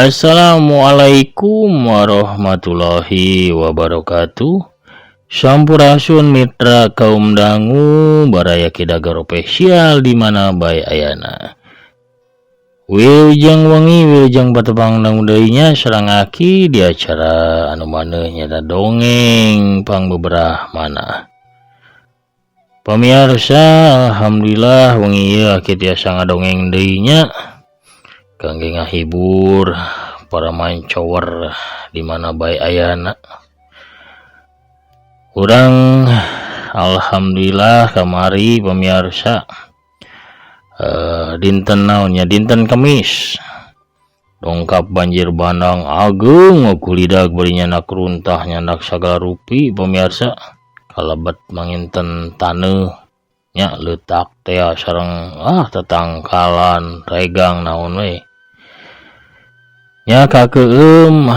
Assalamualaikum warahmatullahi wabarakatuh. Sampurasun mitra kaum dangu baraya Kidagar Official di mana bae ayana. Wilujeng wengi wilujeng patepang dangu deui nya sareng aki di acara anu maneuh nyaeta dongeng pangbeberah manah. Pamiarsa, alhamdulillah wengi ieu aki tiasa ngadongeng deui nya kangge ngahibur para mancower di mana bae ayana. Urang alhamdulillah kamari pamiarsa, dinten naon nya, dinten Kemis dongkap banjir bandang ageung ngagulidag bari nyandak runtah nyandak sagala rupi pamiarsa, kalebet manginten taneuh nya leutak teh sareng tetangkalan regang naon we nya kakeueum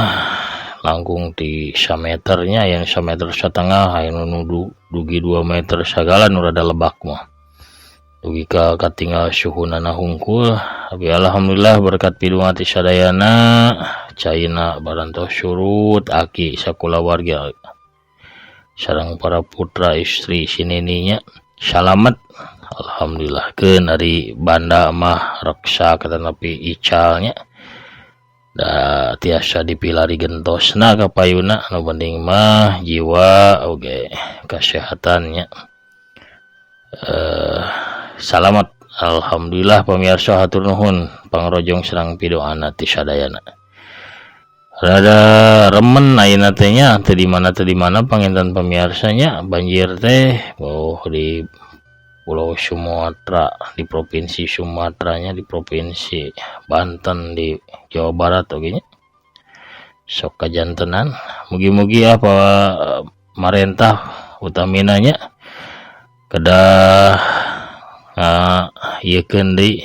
langkung ti sameternya yang sameter setengah aya nu dugi 2 meter sagala nu rada lebak mah dugi ka katinggal suhunana hungkul. Tapi alhamdulillah berkat pidunga ti sadayana caina barantos surut aki sakulawarga sareng para putra istri sinininya salamet alhamdulillah. Keun ari banda mah reksa katanapi icalnya da tiasa dipilari gentosna ka payuna, nu penting mah jiwa oge kasehatannya salamet alhamdulillah. Pamiarsa hatur nuhun pangrojong sareng pidoana ti sadayana. Rada remen ayeuna teh nya, teu di mana teu di mana panginten pamiarsanya banjir teh oh di Pulau Sumatera, di Provinsi Sumateranya, di Provinsi Banten, di Jawa Barat oge nya. Sok kajantenan mugi-mugi apa marentah utamina nya kedah ieukeun deui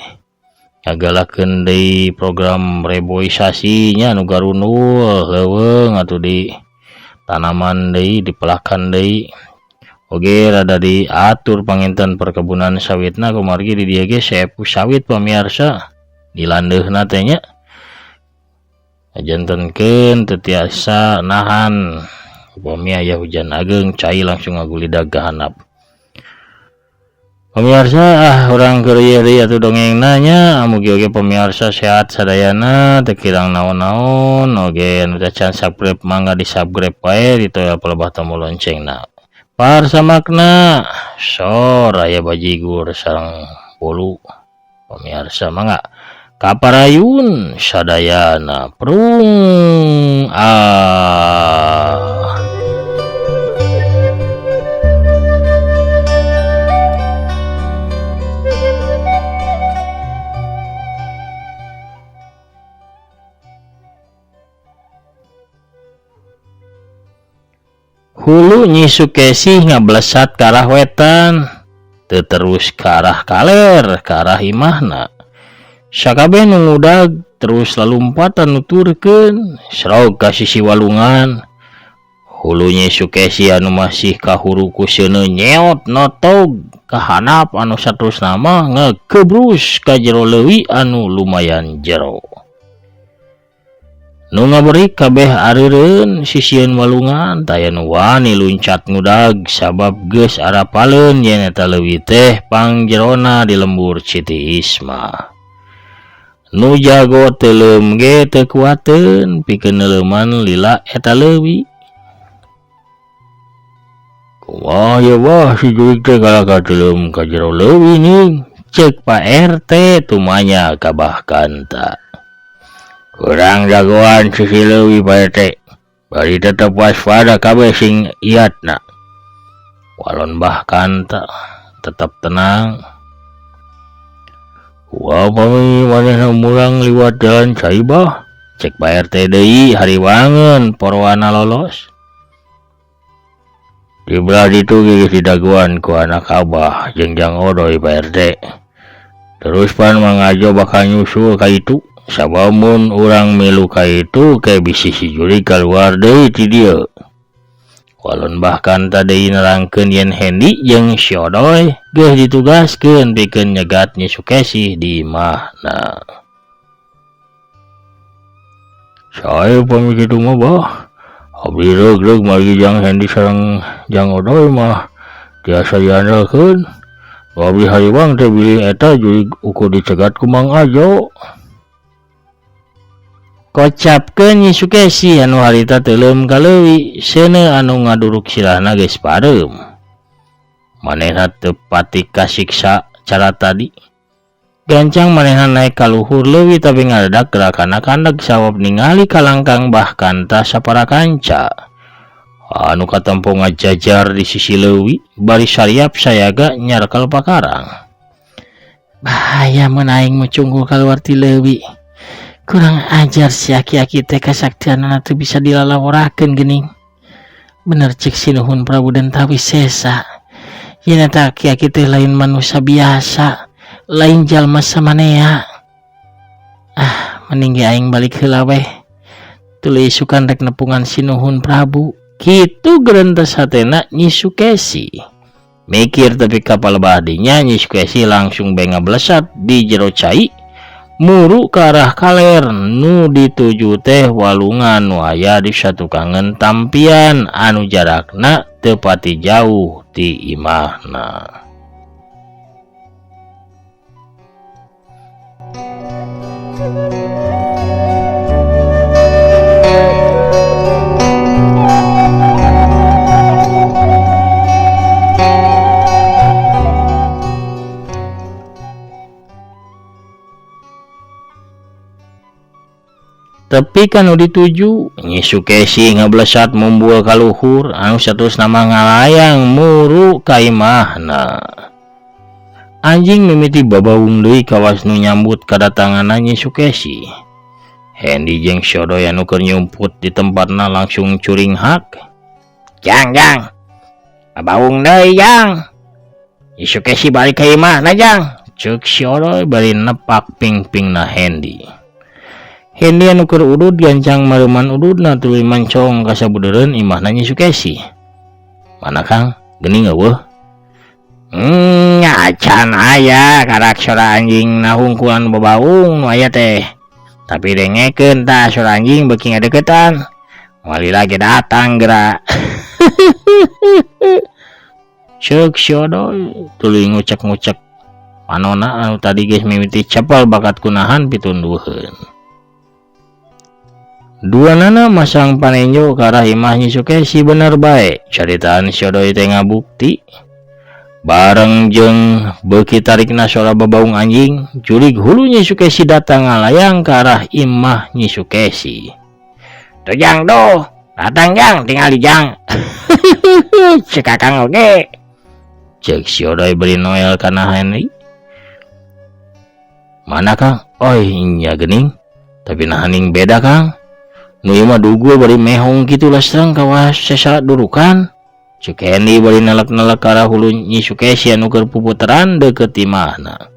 ngagalakeun deui program reboisasi nya nu garundul leuweung atuh di tanaman deui dipelakan deui oge rada diatur panginten perkebunan sawitna kumargi di dieu ge sepu sawit pamiarsa di landeuhna teh nya jantenkeun teu tiasa nahan upami aya hujan ageung cai langsung ngagulidag ka handap. Pamiarsa urang keur ieu deui atuh dongengna nya, mugi oge pamiarsa sehat sadayana teu kirang naon-naon oge nu teu can subscribe mangga di subscribe wae ditoel palebah tombol loncengna. Parsamakna sor aya bajigur sareng bolu pamiarsa mangga kaparayun sadayana prung ah. Hulu Nyi Sukesih ngablesat ka arah wetan, teu terus ka arah kaler, ka arah imahna. Sakabeh nu ngudag terus lalumpatan nuturkeun, srog ka sisi walungan. Hulu Nyi Sukesih anu masih kahuru ku seuneu nyeot notog ka handap anu saterusna mah ngekebrus ka jero leuwi anu lumayan jero. Nu ngaberik kabeh areureun sisieun walungan taya nu wani luncat ngudag sabab geus arapaleun yen eta leuwi teh pangjerona di lembur Siti Ismah. Nu jago teuleum ge teu kuateun pikeun neuleuman lila eta leuwi. Kumaha ye bah si jurig teh kalah ka teuleum ka jero leuwi ning, ceuk Pak RT tumanya ka Bah Kanta. Kurang jagoan sisi leuwi Pak RT, bari tetep waspada kabeh sing iatna. Walon Bah Kanta tetep tenang. Wah pami manehna mulang liwat jalan cai bah, cek Pak RT deui hariwangeun porwana lolos. Di belah ditu geus didagoan ku anak abah jeung Jang Odoy Pak RT. Terus pan Mang Ajo bakal nyusul ka itu. Sabab mun urang milu ka itu ke bisi si jurig kaluar deui ti dieu. Walon Bah Kanta deui nerangkeun yen Hendi jeung si Odoy geus ditugaskeun pikeun nyegat Nyi Sukesih di imahna. Sae pami kitu mah bah. Abdi reug-reug margi Jang Hendi sareng Jang Odoy mah tiasa diandalkeun. Abdi hariwang teh bilih eta jurig ukur dicegat ku Mang Ajo. Kocapkeun Nyi Sukesi anu harita teuleum ka leuwi, seuneu anu ngaduruk sirahna geus pareum. Manehna teu pati kasiksa cara tadi. Gancang manehna naek ka luhur leuwi tapi ngadadak gerakanna kandeg sawab ningali kalangkang bahkan tah sapara kanca. Anu katempo ngajajar di sisi leuwi bari sariap sayaga nyarkel pakarang. Bahaya mun aing mucunggul kaluar ti leuwi. Kurang ajar si aki-aki teh kasaktianana teu bisa dilalaworakeun geuning. Bener cek Sinuhun Prabu Dentawi Sesa. Yen eta aki-aki teh lain manusia biasa. Lain jalma samanea. Ah, mending ge aing balik heula weh. Tuluy isukan rek nepungan Sinuhun Prabu. Kitu gerentes hatena Nyi Sukesi. Mikir tepi ka palebah dinya Nyi Sukesi langsung bae ngablesat di jero cai. Muru ka arah kaler nu dituju teh walungan nu aya di satukangeun tampian anu jarakna teu pati jauh ti imahna. Tepi ka nu dituju Nyi Sukesi ngablesat mumbul ka luhur anu saterusna mah ngalayang muru ka imahna. Anjing mimiti babaung deui kawas nu nyambut kadatanganna Nyi Sukesi. Hendi jeung si Odoy anu keur nyumput di tempatna langsung curinghak. Jang, jang. Babaung deui, jang. Nyi Sukesi balik ka imahna, jang. Ceuk si Odoy bari nepak pingpingna Hendi. Hendi anu keur udud gancang mareuman ududna tuluy mancong ka sabudeureun imahna Nyi Sukesi. Mana Kang? Geuning eueuh. Acan aya karak sora anjing nahungkulan babaung nu aya teh. Tapi dengekeun tah sora anjing beuki ngadeukeutan. Moal lagi datang geura. Ceuk si Odoy tuluy ngucek-ngucek panona anu tadi geus mimiti cepel bakat kunahan pitunduheun. Duanana masang panenjo ka arah imah Nyi Sukesi bener bae. Caritaan si Odoy teh ngabukti. Bareng jeung beuki tarikna sora babaung anjing, jurig hulu Nyi Sukesi datang ngalayang ka arah imah Nyi Sukesi. Tuh jang doh, datang jang, tinggal di jang. Cek kakang oge. Cek si Odoy beri Noel kana Henry. Mana Kang? Oi, nya geuning. Tapi nahaning beda Kang. Nu ieu mah dugul bari mehong kitu lestang kawas sesa durukan. Cek Hendi bari nelek-nelek ka arah hulu Nyi Sukesi anu keur puputeran deukeut imahna.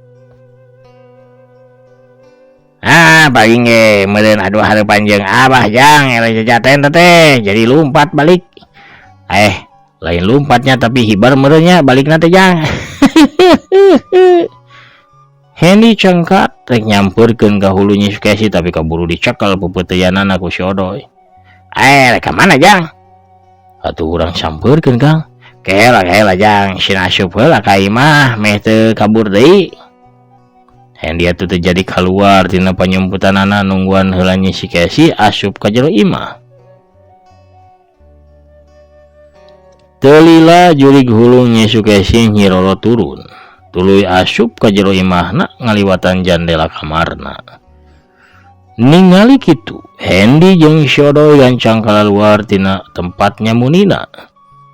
Ah, paling ge meureun aduh hareupan jeung abah jang eleh jajaten teh jadi lumpat balik. Lain lumpatnya tapi hibar meureunnya balikna teh jang. Hendi cengkat rek nyampeurkeun ka hulu Nyi Sukesi tapi kaburu dicekel peupeuteuyanana ku si Odoy. Rek ka mana jang? Atuh urang sampeurkeun Kang. Kela kela jang, sina asup heula ka imah meh teu kabur deui. Hendi atuh teu jadi kaluar tina panyumputanana nungguan heula Nyi Sukesi asup ka jero imah. Teu lila jurig hulu Nyi Sukesi nyiroro turun. Tuluy asup ka jero imahna ngaliwatan jandela kamarna. Ningali kitu, Hendi jeung si Odoy gancang kalaluar tina tempat nyamunina.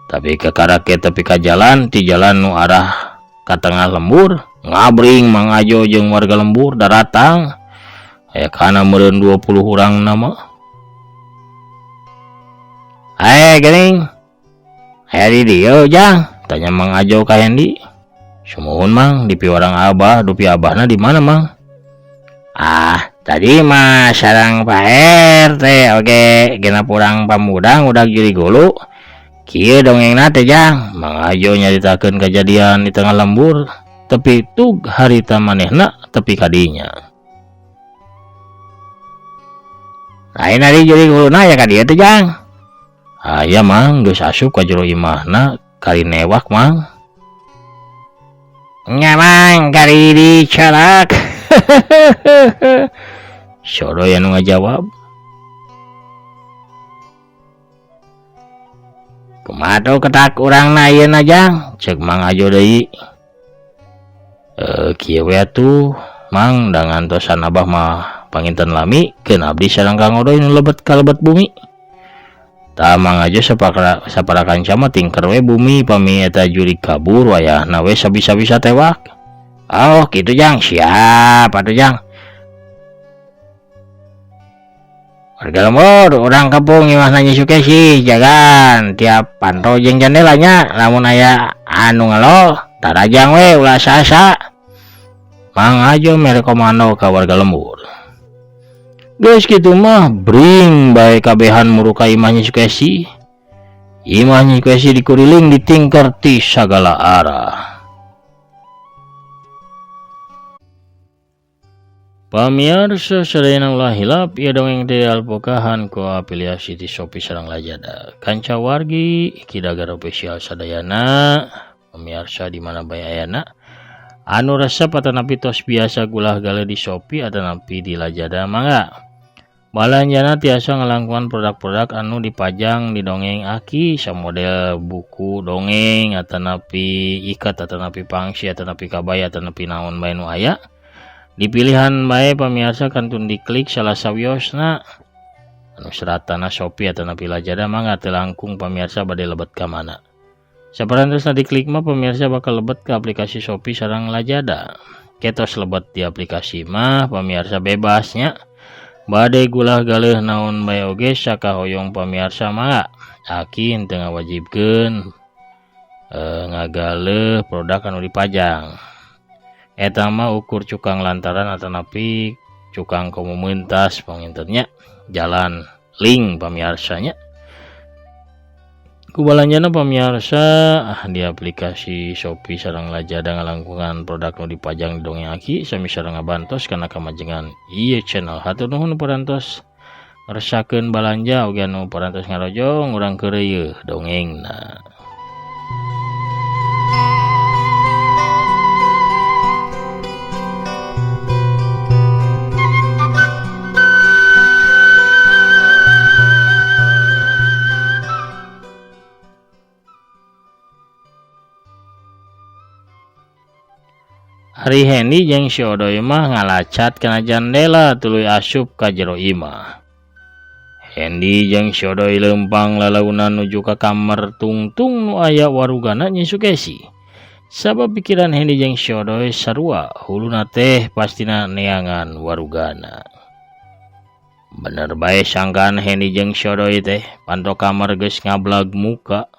Tapi kakarake tepi ka jalan ti jalan nu arah ka tengah lembur, ngabring Mang Ajo jeung warga lembur daratang. Aya kana meureun 20 urang nama. Geuning. Aya di dieu jang, tanya Mang Ajo ka Hendi. Sumuhun Mang, di piwarang abah, dupi abahna di mana Mang? Ah, tadi mah sarang Pak RT, oke, genap urang pamudang udah juri gulu. Kieu dongengna teh jang, Mang Ajo nyaritakeun kejadian di tengah lembur, tepi tug harita manehna tepi kadinya. Lain ari jurig huluna aya ka dieu teh Jang. Aya Mang geus asup ka jero imahna kari newak Mang. Nya Mang kari dicolok. Si Odoy anu ngajawab. Kumaha tuh ketak urangna ayeuna Jang? Ceuk Mang Ajo deui. Kieu we atuh Mang da ngantosan Abah mah panginten lami keun abdi sareng Kang Odoy nu lebet ka lebet bumi. Tah Mang Ajo sapara kanca mah tingker we bumi pami eta jurig kabur wayahna we sabisa-bisa tewak. Oh kitu Jang, siap atuh Jang. Warga lembur urang kampung imahna Nyi Sukesi jagan tiap panto jeung jandelanya lamun aya anu ngelo tarajang we ulah sasa. Mang Ajo mere komando ka warga lembur. Geus kitu mah bring bae kabehan muru ka imah Nyi Sukesi. Imah Nyi Sukesi dikuriling ditingker ti sagala arah. Pamiarsa sadayana ulah hilap ieu dongeng teh alpokahan ku afiliasi ti Shopee sareng Lazada. Kanca wargi Ki Dagar Official sadayana pamiarsa di mana bae ayana anu resep atanapi tos biasa gulah galeh di Shopee atanapi di Lazada mangga. Balanjana tiasa ngalangkungan produk-produk anu dipajang di dongeng Aki samodel buku dongeng atanapi ikat atanapi pangsi atanapi kabaya atanapi naon bae nu aya. Dipilihan bae pamiarsa kantun diklik salah sawiosna anu seratana Shopee atanapi Lazada mangga teu langkung pamiarsa bade lebet ka mana. Saparantosna diklik mah pamiarsa bakal lebet ka aplikasi Shopee sareng Lazada. Ketos lebet di aplikasi mah pamiarsa bebasnya bade gulah galeuh naon bae oge sakahoyong pamiarsa mangga. Aki henteu ngawajibkeun ngagaleuh produk anu dipajang. Eta mah ukur cukang lantaran atanapi cukang komunitas pangintennya jalan link pamiarsanya. Ku balanjana pamiarsa di aplikasi Shopee sareng Lazada ngalangkungan produk nu dipajang di dongeng Aki sami sareng ngabantos kana kamajengan ieu channel. Hatur nuhun parantos ngresakeun balanja oge anu parantos ngarojong urang keureuy dongengna. Ari Hendi jeung si Odoy mah ngalacat kana jandela tuluy asup ka jero imah. Hendi jeung si Odoy leumpang lalaunan nuju ka kamar tungtung nu aya warugana Nyi Sukesi. Sabab pikiran Hendi jeung si Odoy sarua huluna teh pastina neangan warugana. Bener bae sangkaan Hendi jeung si Odoy teh panto kamar geus ngablag muka.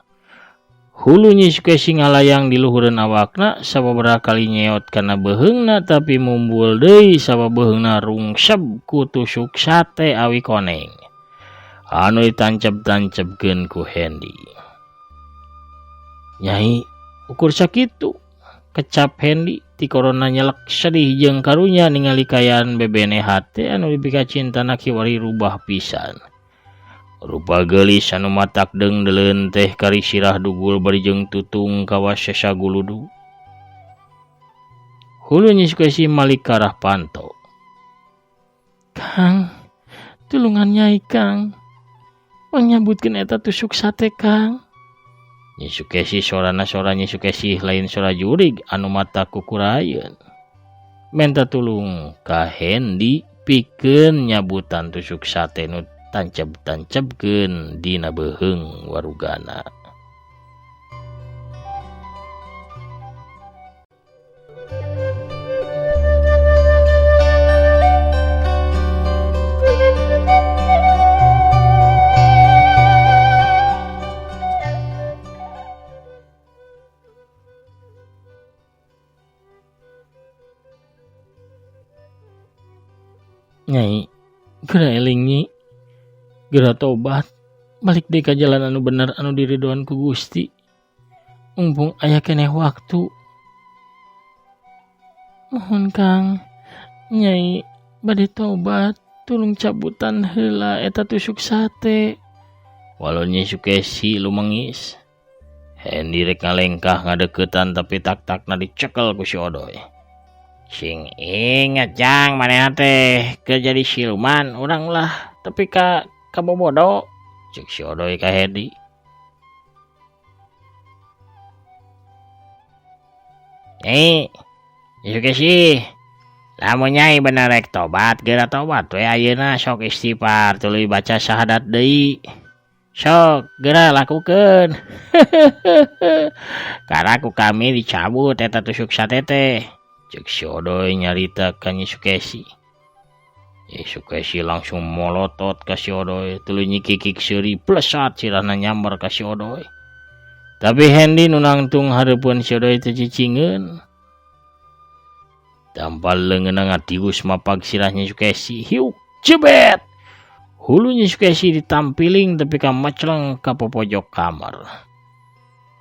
Hulu Nyi Sukesi ngalayang di luhureun awakna sababaraha kali nyeot kana beuheungna tapi mumbul deui sabab beuheungna rungsep ku tusuk sate awi koneng anu ditancep-tancepkeun ku Hendi. Nyai ukur sakitu kecap Hendi ti korona nyelek sedih jeung karunya ningali kayaan bebene hate anu dipika cintana kiwari rubah pisan. Rupa geulis anu matak deung-deuleun teh kari sirah dugul bari jeung tutung kawas sesa guludu. Hulu Nyi Sukesi malik ka arah panto. Kang, tulungan Nyai Kang. Pangnyabutkeun eta tusuk sate Kang. Nyi Sukesi sorana sora Nyi Sukesi lain sora jurig anu matak kukurayeun. Menta tulung ka Hendi pikeun nyabutan tusuk sate nu tancep-tancepkeun dina beuheung warugana. Nyai, geura eling Nyi. Geura tobat, balik deui ka jalan anu bener anu diridoan ku Gusti. Mumpung aya keneh waktu. Mohon Kang, Nyai bade tobat, Tulung cabutan heula eta tusuk sate. Walau Nyi Sukesi lumengis. Hendi rek ngalengkah ngadeukeutan tapi tak-takna dicekel ku si Odoy. Sing inget jang manehna teh keur jadi siluman urang lah tapi ka kabobodo cek si Odoy ka Hendi. Nyi, Nyi Sukesi, lamun nyai bener rek tobat geura tobat we ayeuna sok istighfar tuluy baca syahadat deui. Sok geura lakukeun. Karena ku kami dicabut eta tusuk sate teh. Cek si Odoy nyarita ka Nyi Sukesi. Nyi Sukesi langsung molotot ka si Odoy tuluy nyikikik seuri plesat sirahna nyamber ka si Odoy. Tapi Hendi nu nangtung hareupeun si Odoy teu cicingeun. Tampal leungeunna ngatius mapag sirah Nyi Sukesi. Hiuk jebet. Hulu Nyi Sukesi ditampiling tepi ka mecleng ka popojok kamar.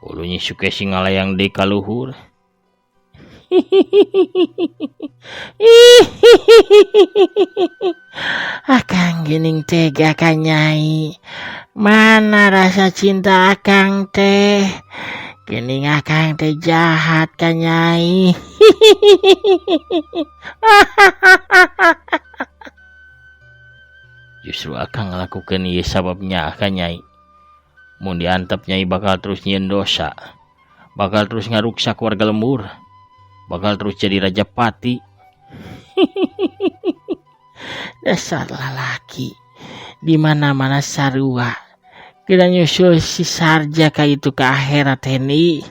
Hulu Nyi Sukesi ngalayang deui ka luhur. Akang geuning tega ka Nyai. Mana rasa cinta akang teh? Geuning akang teh jahat ka Nyai. Justru akang ngalakukeun ieu sababnya ka Nyai. Mun diantep Nyai bakal terus nyieun dosa. Bakal terus ngaruksak warga lembur. Bakal terus jadi raja pati. Dasar lalaki. Di mana-mana sarua. Kena nyusul si Sarja ka itu ke akhirat Hendi.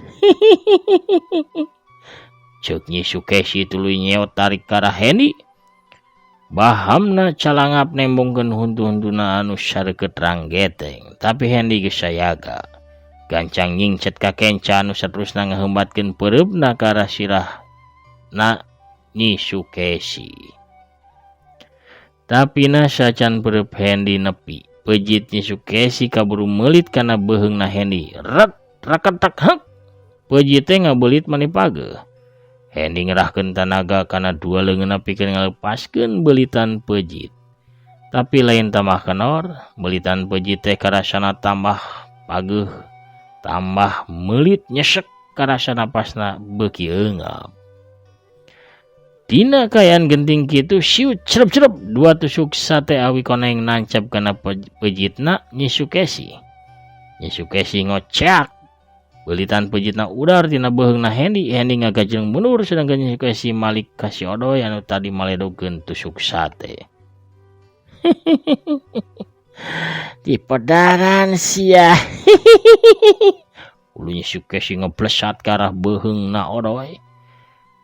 Ceuk Nyi Sukesi tuluy nyeot tarik ka arah Hendi. Bahamna calangap nembongkeun huntu-huntuna anu sareukeut ranggeteng, tapi Hendi geus sayaga. Gancang nyingcet ka kenca anu saterusna ngaheumbatkeun peureupna ka arah sirahna Nyi Sukesi. Tapi na sacan peureub Hendi nepi, pejit Nyi Sukesi kaburu meulit kana beuheungna Hendi. Rek raketak hek. Pejit teh ngabeulit mani pageuh. Hendi ngerahkeun tanaga kana dua leungeunna pikeun ngalepaskeun beulitan pejit. Tapi lain tambah kenor, beulitan pejit teh karasana tambah pageuh, tambah meulit nyesek karasana pasna beuki eungap. Dina kaayaan genting kitu siut cerep-cerep dua tusuk sate awi koneng nancap kana pejitna Nyi Sukesi. Nyi Sukesi ngoceak. Beulitan pejitna udar tina beuheungna Hendi. Hendi ngagajeng mundur sedangkan Nyi Sukesi malik ka si Odoy anu tadi maledogeun tusuk sate. Di pedaran sia. Ulu Nyi Sukesi ngeblesat ka arah beuheungna Odoy.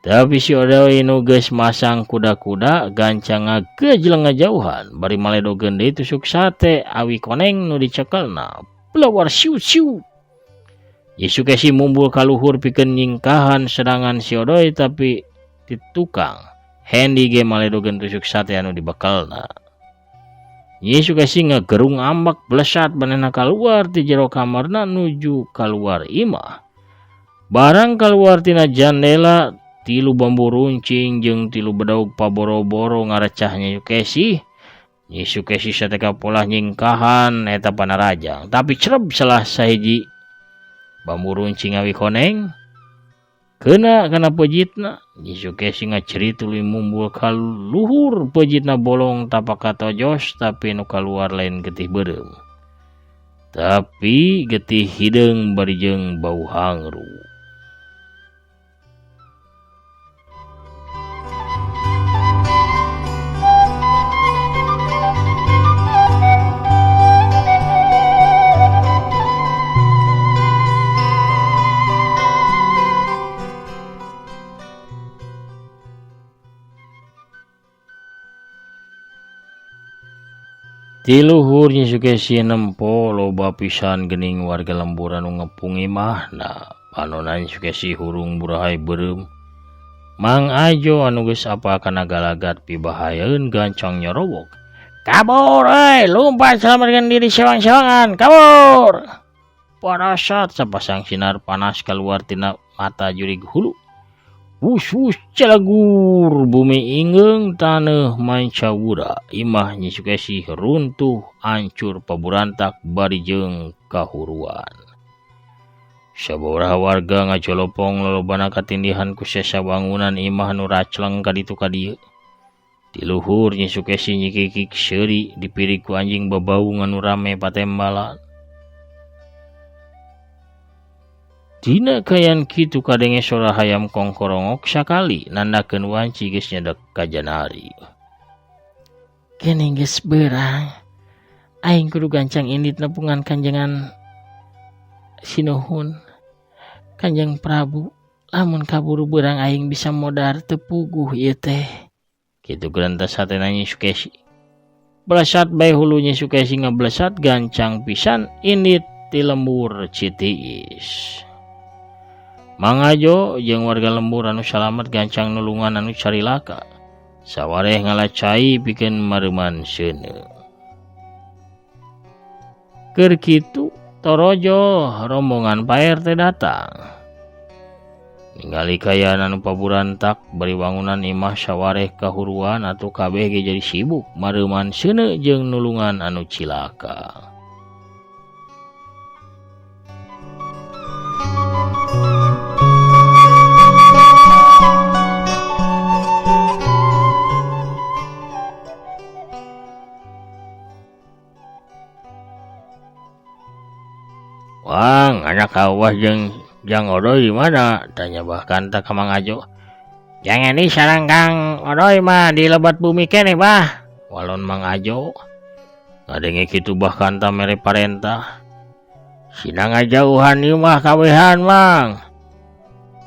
Tapi si Odoy nu geus masang kuda-kuda gancang ngagejleng ngajauhan bari maledogeun deui tusuk sate awi koneng nu dicekelna. Pelawar siu-siu. Nyi Sukesi mumbul ka luhur pikeun nyingkahan serangan si Odoy tapi di tukang Hendi ge maledogeun tusuk sate anu dibekelna. Nyi Sukesi ngagerung ambek blesat manehna kaluar ti jero kamarna nuju kaluar imah. Barang kaluar tina jandela tilu bambu runcing jeung tilu bedog paboro-boro ngarecah Nyi Sukesi. Nyi Sukesi sateka polah nyingkahan eta panarajang tapi cereb salah sahiji bambu runcing awi koneng kena kana pejitna. Nyi Sukesi ngaceri tuluy mumbul ka luhur pejitna bolong tapak katojos tapi nu kaluar lain getih beureum tapi getih hideung bari jeung bau hangru. Ti luhur Nyi Sukesi nempo loba pisan geuning warga lembur anu ngepung imahna. Panona Nyi Sukesi hurung burahay beureum. Mang Ajo anu geus apal kana galagat pibahayeun gancang nyorowok. Kabur euy, lumpat selamatkan diri sewang-sewangan, kabur. Parasat sapasang sinar panas keluar tina mata jurig hulu. Wus wus calagur bumi ingeung taneuh mancawura imah Nyi Sukesih runtuh ancur paburantak bari jeung kahuruan. Sababaraha warga ngacolopong lolobana katindihan ku sesa wangunan imah nu racleng ka ditu ka dieu. Di luhur Nyi Sukesih nyikikik seuri dipirig ku anjing babaung anu rame patembalan. Dina kaayaan kitu kadenge sora hayam kongkorongok sakali nandakeun wanci geus nyedek ka janari. Geuning geus beurang, aing kudu gancang indit nepungan Kanjengan Sinuhun. Kanjeng Prabu, lamun kaburu beurang aing bisa modar teu puguh ieu teh. Kitu gerentas hatena Nyi Sukesi. Blesat bae hulu Nyi Sukesi ngablesat gancang pisan indit ti lembur Citiis. Mang Ajo jeung warga lembur anu salamet gancang nulungan anu carilaka. Sawareh ngala cai pikeun mareuman seuneu. Keur kitu torojo rombongan Pak RT datang. Ningali kaayaan anu paburantak bari wangunan imah sawareh kahuruan atuh kabeh ge jadi sibuk mareuman seuneu jeung nulungan anu cilaka. Wang, anak awas jeung Jang Odoy di mana? Tanya Bah Kanta ka Mang Ajo. Jangan di sarang Kang Odoy mah di lebat bumi keneh bah. Walon Mang Ajo. Ngadenge kitu Bah Kanta mere parentah. Sina ngajauhan ieu mah kawehan Mang.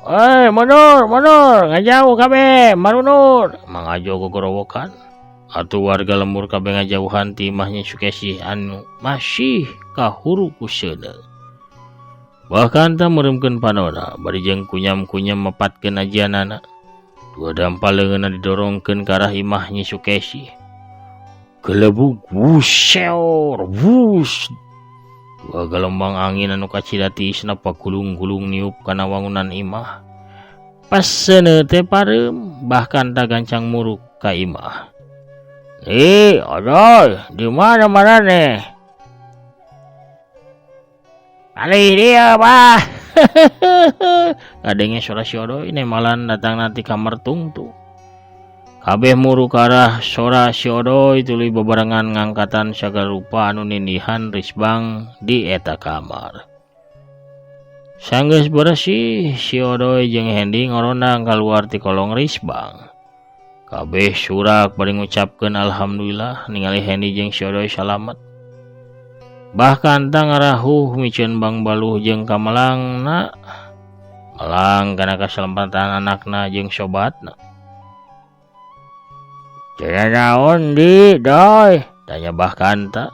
Oi, mundur, mundur, ngajauh kabeh, marunur. Mang Ajo gogorowokan. Atuh warga lembur kabeh ngajauhan ti imah Nyi Sukesih anu masih kahuru ku seuneu. Bah Kanta meureumkeun panona bari jeung kunyam-kunyam mepatkeun ajianana. Dua dampal leungeunna didorongkeun ka arah imah Nyi Sukesih. Gelebug wuseor wus. Dua gelombang angin anu kacida tiisna pagulung-gulung niup kana wangunan imah. Pas seuneu teh pareum, Bah Kanta gancang muruk ka imah. Odoy, di mana maraneh? Alih dia bah. Kadenge sora si Odoy nemalan datang nanti kamar tungtu. Kabeh muruk ka arah sora si Odoy tuluy bebarengan ngangkatan sagala rupa anu nindihan risbang di eta kamar. Sanggeus beresih si Odoy jeung Hendi ngorondang kaluar ti kolong risbang. Kabeh surak bari ngucapkeun alhamdulillah ningali Hendi jeung si Odoy salamet. Bah Kanta ngarahuh miceun bangbaluh jeung kamelangna. Melang kana kasalamatan anakna jeung sobatna. Cenah naon di Doy? Tanya Bah Kanta.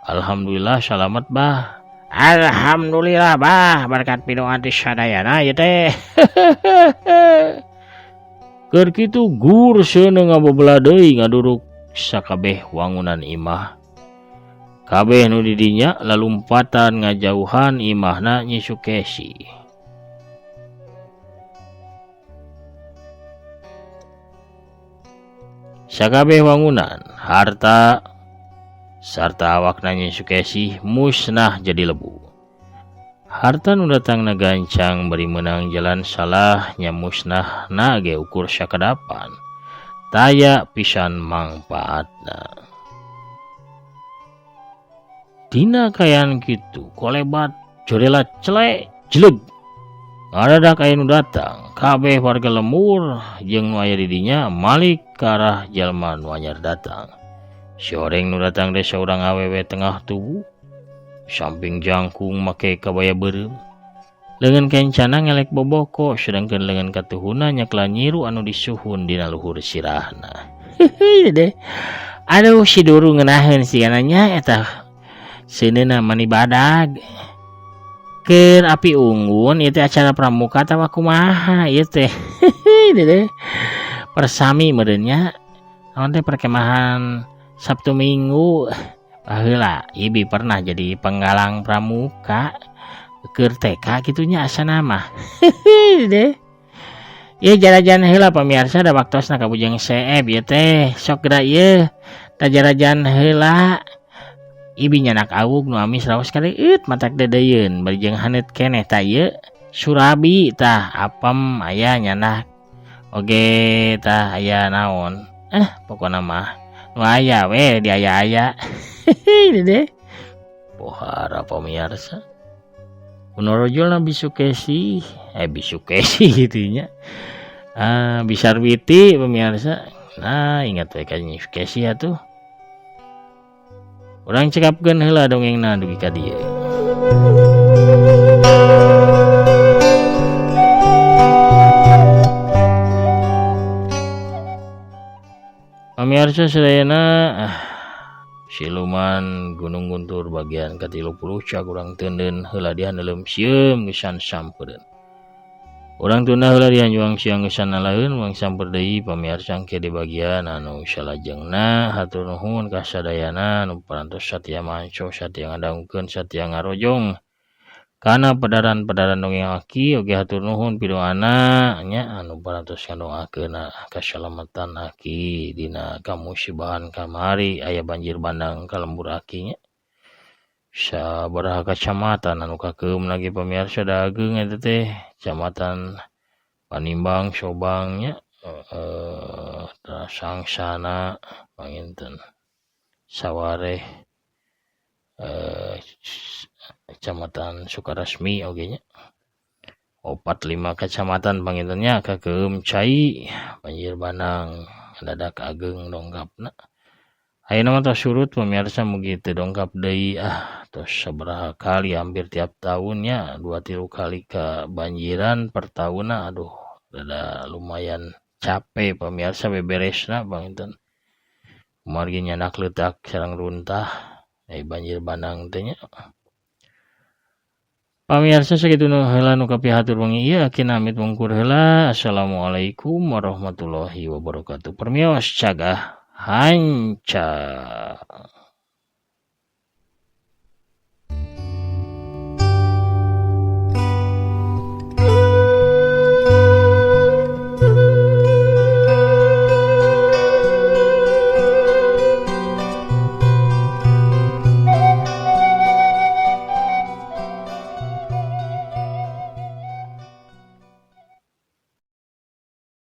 Alhamdulillah salamet bah. Alhamdulillah bah, berkat pidoa ti sadayana ieu teh. Keur kitu gur seuneu ngabobelah deui ngaduruk sakabeh wangunan imah. Kabeh nu di dinya lalumpatan ngajauhan imahna Nyi Sukesih. Sakabeh wangunan, harta sarta awakna Nyi Sukesih musnah jadi lebu. Harta nu datangna gancang bari meunang jalan salah nya musnahna ge ukur sakadapan. Taya pisan mangpaatna. Dina kaayaan kitu kolebat jorela celek jeleg. Ngadadak aya nu datang, kabeh warga lembur jeung nu aya di dinya malik ka arah jalma nu anyar datang. Si oreng nu datang teh saurang awewe tengah tubuh, samping jangkung make kabaya beureum. Leungeun kencana ngelek boboko, sedangkeun leungeun katuhuna nyakla nyiru anu disuhun dina luhur sirahna. Hehe deh. Aduh si duru ngeunaheun sigana nya eta. Seuneuna mani badag. Keur api unggun ieu teh acara pramuka atawa kumaha ieu teh. Hehe deh. Persami meureun nya. Naon teh perkemahan Sabtu Minggu. Baheula Ibi pernah jadi penggalang pramuka. Keur TK kitu nya asana mah. Hehe deh. Ieu jarajan heula pamirsa da waktosna ka Bujang Seeb ieu teh sok geura ieu tah jarajan heula. Ibi nyanak awug nu amis raos kareueut matak deudeuyeun bari jeung haneut keneh tah ieu surabi tah apem aya nyandak oge tah aya naon pokona mah nu aya we di aya-aya. Hehehe pohara pamirsa. Kunorojolna Bisukesi Bisukesi kitu nya. Bisarwiti pamirsa. Nah ingat we ka Sukesi atuh. Urang cekapkeun heula dongengna dugi ka dieu. Pamirsa sadayana siluman Gunung Guntur bagian ke-30 cak urang teuneun heula dihaneuleum sieum geusan sampeureun. Urang tunda heula dihanjuang siang geusan nalaeun urang samper deui pamirsa engke di bagian anu salajengna. Hatur nuhun ka sadayana nu parantos satia manco satia ngadangukeun satia ngarojong kana pedaran-pedaran dongeng aki. Oge hatur nuhun pidoana nya anu parantos ngadoakeun kasalamatan aki dina kamusibahan kamari aya banjir bandang ka lembur aki nya. Sabaraha kacamatan anu kakeum lagi pamirsa dageung eta teh kecamatan Panimbang Sobang nya Sangsana panginten Sawareh kecamatan Sukaresmi oge nya 4-5 kecamatan panginten nya kakeum cai banjir bandang dadak ageung dongkapna. Ayeuna mah tos surut pamirsa mugi teu dongkap deui tos sabaraha kali hampir tiap tahunnya 2-3 kali kebanjiran per tahunna. Aduh rada lumayan capek pamirsa beberesna panginten kumargi nyanak leutak sareng runtah banjir bandang teh nya. Pamirsa sakitu nu heula nu kapihatur wengi ieu aki namit mungkur heula. Assalamualaikum warahmatullahi wabarakatuh. Permios cagah hanca.